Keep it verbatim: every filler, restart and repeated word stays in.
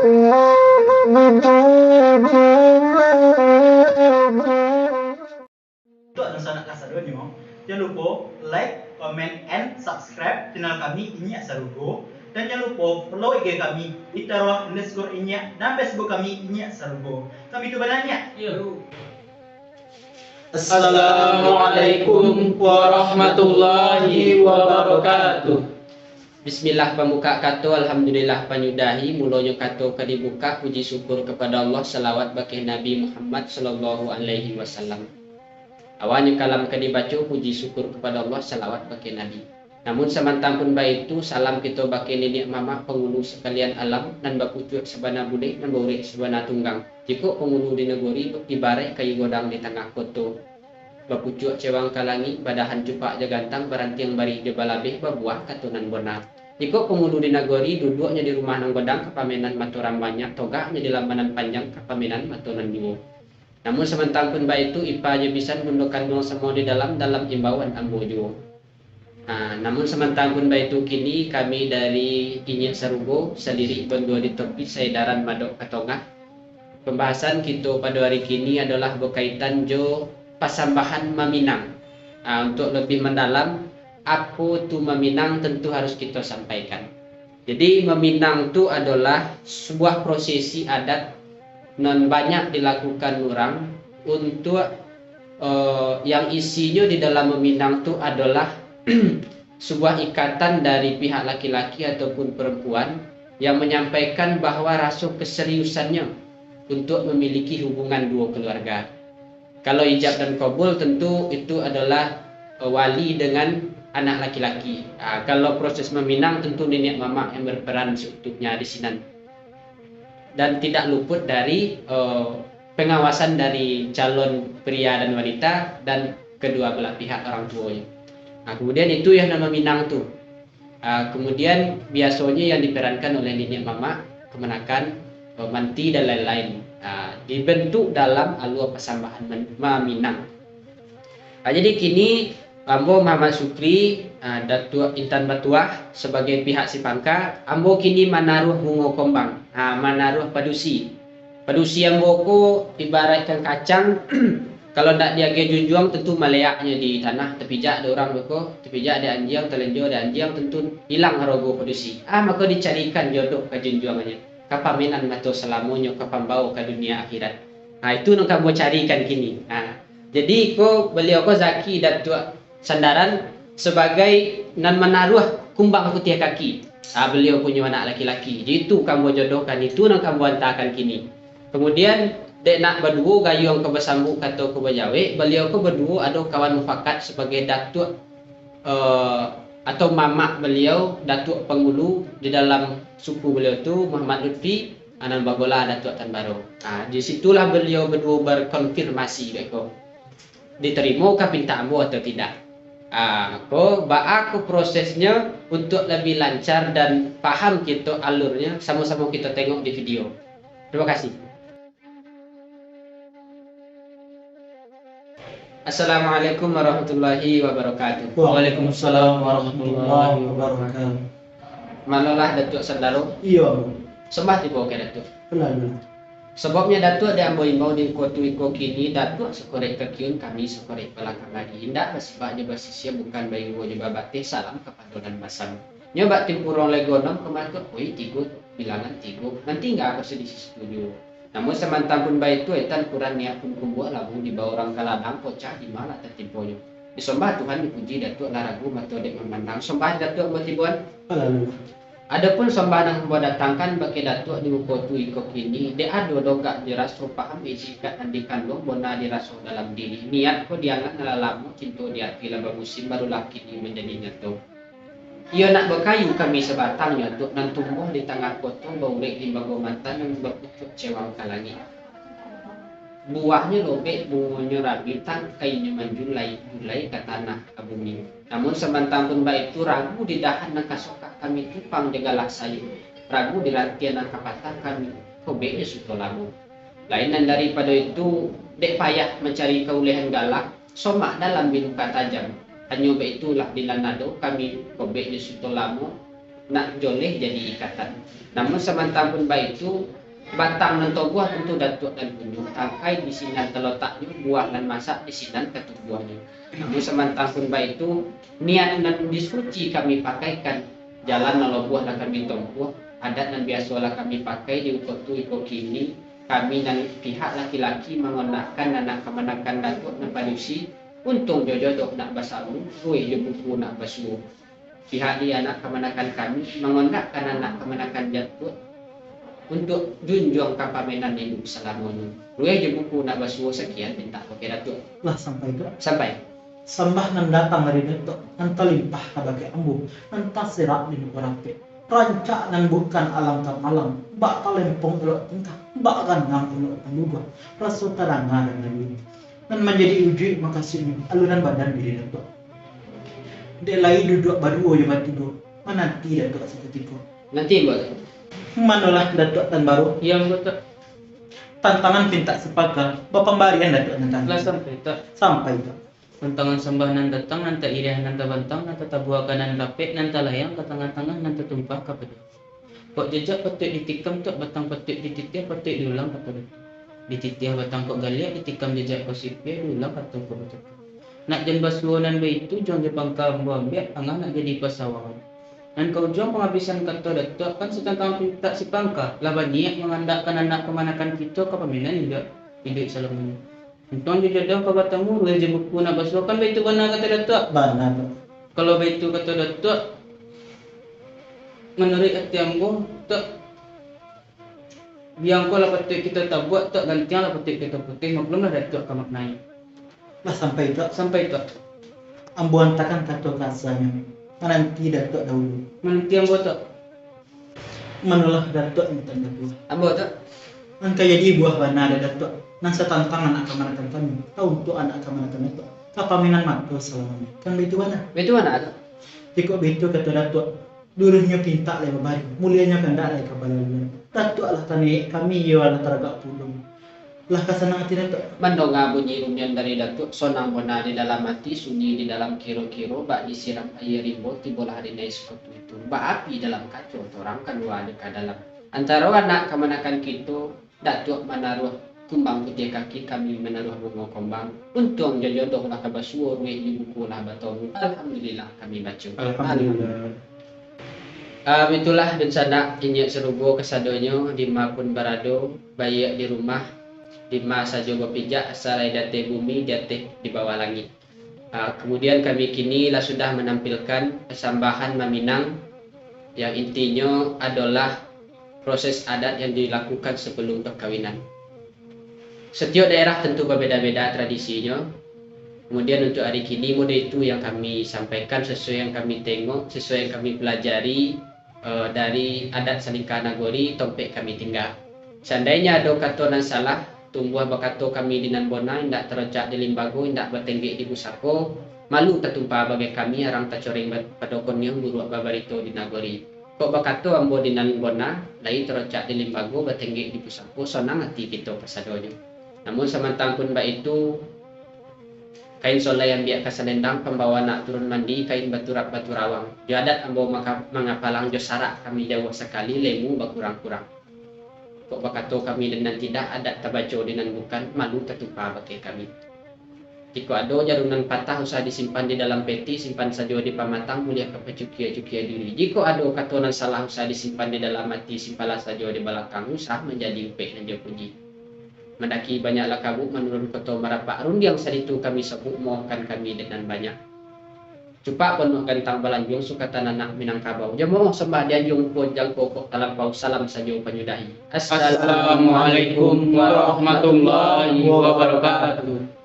Untuak dunsanak kasadonyo, jan lupo like, comment, and subscribe channel kami Inyiak Sarugo, dan jan lupo follow I G kami, itarwah underscore inyiak, dan Facebook kami Inyiak Sarugo. Kami tu bana, Nyiak? Iyo. Assalamualaikum warahmatullahi wabarakatuh. Bismillah pambuka kato, alhamdulillah panyudahi. Mulonyo kato ka dibuka, puji syukur kapado Allah, salawat bakeh Nabi Muhammad sallallahu alaihi wasallam. Awalnyo kalam ka dibaco, puji syukur kapado Allah, salawat bakeh Nabi. Namun samantang pun baitu, salam kito bakeh niniak mamak pangulu sakalian alam, nan bapucuak sabana bulek, nan baurek sabana tunggang. Jikok pangulu di nagori, ibaraik kayu godang di tangah koto, bapucuak cewang ka langik, badahan cupak jo gantang, barantiang barih jo balabeh, babuah kato nan bona. Jikok pangulu di nagori, duduaknyo di rumah nan godang, kapamenan mato urang banyak, togaknyo di lambanan panjang, kapamenan mato nan juo. Namun samantang pun baitu, ipa jo bisan, bundo kanduang samo di dalam, dalam imbauan ambo juo. Ha, namun samantang pun baitu, kini kami dari Inyiak Sarugo, sadirik bandua di topi, saedaran madok ka tongah. Pambahasan kito pado ari kini adolah bakaitan jo pasambahan maminang. Ha, untuak labiah mandalam, apo tu maminang, tantu harus kito sampaikan. Jadi, maminang tu adolah sabuah prosesi adat nan banyak dilakukan urang untuak, eh, yang isinyo di dalam maminang tu adolah sabuah ikatan dari pihak laki-laki ataupun perempuan yang manyampaikan bahwa raso kasariusannyo untuak mamiliki hubungan duo kaluarga. Kalau ijab dan kabul, tentu itu adolah, eh, wali dengan anak laki-laki. Ah, kalau proses maminang, tentu niniak mamak yang berperan seutuhnya di sinan. Dan tidak luput dari, eh, pengawasan dari calon pria dan wanita dan kedua belah pihak orang tuanya. Nah, kemudian itu yang nama minang tu. Ah, kemudian biasonyo yang diperankan oleh niniak mamak, kamanakan, eh, manti dan lain-lain. Ah, dibentuk dalam alua pasambahan men-, maminang. Ah, jadi kini ambo Muhammad Syukri, ah, Datuak Intan Batuah, sabagai pihak si pangka, ambo kini manaruah bungo kombang, ah, manaruah padusi. Padusi ambo ko ibaraikkan kacang, kalau ndak diagiah junjuang, tantu maleaknyo di tanah, tapijak dek urang beko, tapijak dek anjiang, talenjo dek anjiang, tantu ilang harogo padusi. Ah, mako dicarikan jodoh ka junjuangnyo, ka pamenan mato salamonyo, ka pambao ka dunia akhirat. Ah, itu nan ka ambo carikan kini. Ah, jadi ko baliau ko Zaki Datuak Sandaran sabagai nan manaruah kumbang putiah kaki. Ah, baliau punyo anak laki-laki. Jadi itu ka ambo jodohkan, itu nan ka ambo antakan kini. Kamudian, dek nak baduo gayuang ka basambuik kato ka bajawek, baliau ko baduo ado kawan mufakat sabagai datuak, eh, atau mamak baliau, datuak pangulu di dalam suku baliau tu, Muhammad Lutfi, ah, nan bagola Datuak Tan Baro. Ah, di situlah baliau baduo berkonfirmasi, beko. Diterimo kah pinta ambo atau tidak. Ah, ko, baa ko prosesnyo, untuk labiah lancar dan paham kito alurnyo, samo-samo kito tengok di video. Terima kasih. Assalamualaikum warahmatullahi wabarakatuh. Waalaikumsalam warahmatullahi wabarakatuh. Manolah Datuak Sandaro? Iyo. Sambah tibo ka Datuak. Benar, benar. Sababnyo Datuak dek ambo imbau di kotu iko kini, Datuak sakorek kakiun, kami sakorek balakang lagi. Indak basibak jo basisia, bukan baibo jo babateh, salam kapado nan basamo. Nyo bak timpuruang lego anam ka matuak, oi, tigo, bilangan tigo. Nan tingga ko sadisi satuju. Namun samantang pun baitu, etan kurang niat pun kumbuak, labuah dibao urang ka ladang, pocah di ma lah tatimponyo. Disombah Tuhan, dipuji Datuak, lah ragu mato dek mamandang. Sombah Datuak ambo tiboan. Alah, alah. Adopun sombah nan ambo datangkan bakeh Datuak di muko tu iko kini, dek ado dogak diraso, paham isi ikat nan dikanduang, bona diraso dalam diri. Niat ko diangan alah lamo, cinto di ati lah bamusim, barulah kini manjadi nyato. Iyo nak bakayu kami sabatang nyo tu, nan tumbuah di tangah koto, baurek di bago matan, nan bapucuak cewang ka langik. Buahnyo lobek, bungonyo rabi, tangkainyo manjulai-julai ka tanah, ka bumi. Namun samantang pun baitu, ragu di dahan nan ka sokak kami tupang jo galah sayua, ragu di rantiang nan ka patah kami kobek jo suto lamo. Lain nan daripado itu, dek payah mancari kaulehan galah, somak dalam binuka tajam. Hanyo baitu lah dilan ado kami kobek jo suto lamo, nak joleh jadi ikatan. Namun samantang pun baitu, batang nan tobuah tantu Datuak nan punyo, tangkai di sinan talotaknyo, buah nan masak di sinan katubuahnyo. Namun samantang pun baitu, niat nan disuci kami pakaikan, jalan nan lobuah lah kami tompuah, adat nan biaso lah kami pakai di uko tu iko kini, kami nan pihak laki-laki mangondakkan anak kamanakan Datuak nan padusi, untuang jo jodoh nak basamo, ruweh jo buku nak basuo. Pihak di anak kamanakan kami mangondakkan anak kamanakan Datuak untuak junjuang ka pamenan iduik salamonyo. Ruweh jo buku nak basuo, sakian pintak pakai Datuak. Lah sampai tu? Sampai. Sambah nan datang dari Datuak, nan talimpah kabake ambo, nan tasirak di muko rapek. Rancak nan bukan alam tamalam, bak talempong elok tingkah, bak ganang elok paluguah, raso tadanga dan lalu. Nan manjadi ujuik makasuiknyo, aluran badan diri Datuak. Dek lai duduak baduo jo batigo, mananti Datuak sakutiko. Nanti, Mbok. Manolah Datuak Tan Baro. Iyo, Mbok, Tok. Tantangan pintak sipaka, bapambarian Datuak Tan Baro. Lah sampai, Tok. Sampai, Tok. Tantangan sambah nan datang, nan tairiah, nan tabantang, nan tatabuakan, nan rapek, nan talayang ka tangah-tangah, nan tatumpah ka padusi. Kok jajak patuik ditikam, Tok, batang patuik dititiah, patuik diulang ka padusi. Dititiah batang kok galiak, ditikam jajak kok sipiah, diulang kato kok batuka. Nak jan basuo nan baitu, juang jo pangka ambo ambiak, angah nak jadi pasawahan. Nan ka ujuang pangabisan kato Datuak, kan satantang pintak sipangka, lah baniaik mangandakkan anak kamanakan kito ka pamenan iduik, iduik salamonyo. Untuang jo jodoh ka batamu, ruweh jo buku nak basuo, kan baitu bana kato Datuak? Bana, Tok. Kalau baitu kato Datuak, manuruik ati ambo, Tok, biang ko lah patuik kito tabuak, Tok, gantiang lah patuik kito putih, maklumlah Datuak ka maknai. Lah sampai, Tok? Sampai, Tok. Ambo antakan kato kasanyo, mananti Datuak dahulu. Mananti ambo, Tok. Manolah Datuak nan Tan Baro. Ambo, Tok. Nan ka jadi buah bana dek Datuak, nan satantang anak kamanakan kami, ka untuak anak kamanakan Datuak, ka pamenan mato salamonyo. Kan baitu bana? Baitu bana, Tok. Jikok baitu kato Datuak, luruihnyo pintak lai babaring, mulianyo kandak lai ka balaluan. Datuak lah taniaik kami, iyo lah taragak pulo. Lah ka sanang ati Datuak. Mandonga bunyi rundiang dari Datuak, sonang bona di dalam ati, sunyi di dalam kiro-kiro, bak disiram aia rimbo, tibolah ari nan sakutiko itu, bak api dalam kaco, torang kalua dek ka dalam. Antaro anak kamanakan kito, Datuak manaruah kumbang putiah kaki, kami manaruah bungo kombang. Untuang jo jodoh lah ka basuo, ruweh jo buku lah batamu. Alhamdulillah kami baco. Alhamdulillah. Ah, itulah dunsanak inyiak sarugo kasadonyo, dima pun barado, baiak di rumah, dima sajo bapijak, asa lai di ateh bumi, di ateh di bawah langik. Ah, kamudian kami kini lah sudah manampilkan pasambahan maminang, yang intinyo adolah proses adat yang dilakukan sabalum pakawinan. Satiok daerah tantu babeda-beda tradisinyo. Kamudian, untuak ari kini, mode itu yang kami sampaikan, sasuai yang kami tengok, sasuai yang kami pelajari, eh, dari adat salingka nagori tompek kami tingga. Seandainyo ado kato nan salah, tumbuah bakato kami di nan bona, indak tarocak di limbago, indak batenggek di pusako, malu tatumpah bagai kami, arang tacoreng ba-, padokon niang, buruak babarito di nagori. Kok bakato ambo di nan bona, lai tarocak di limbago, batenggek di pusako, sonang ati kito kasadonyo. Namun samantang pun baitu, kain solai ambiak ka salendang, pambawa nak turun mandi, kain baturap batu rawang. Jo adat ambo maka-, mangapalang, jo sarak kami jauah sakali, lemu bakurang-kurang. Kok bakato kami di nan tidak, adat tabaco di nan bukan, malu tatumpah bagai kami. Jikok ado jarum nan patah, usah disimpan di dalam peti, simpan sajo di pamatang, buliah ka pacukia-cukia diri. Jikok ado kato nan salah, usah disimpan di dalam ati, simpanlah sajo di balakang, usah manjadi upek nan jo puji. Mandaki banyaklah kabuk, manurun koto marapak, rundiang saditu kami sabuik, mohonkan kami dek nan banyak. Cupak ponuah gantang balanjuang, sukatan anak Minangkabau. Jamaah sambah dianjuang, puang jangko kok talampau, salam sajo panyudahi. Assalamualaikum warahmatullahi wabarakatuh.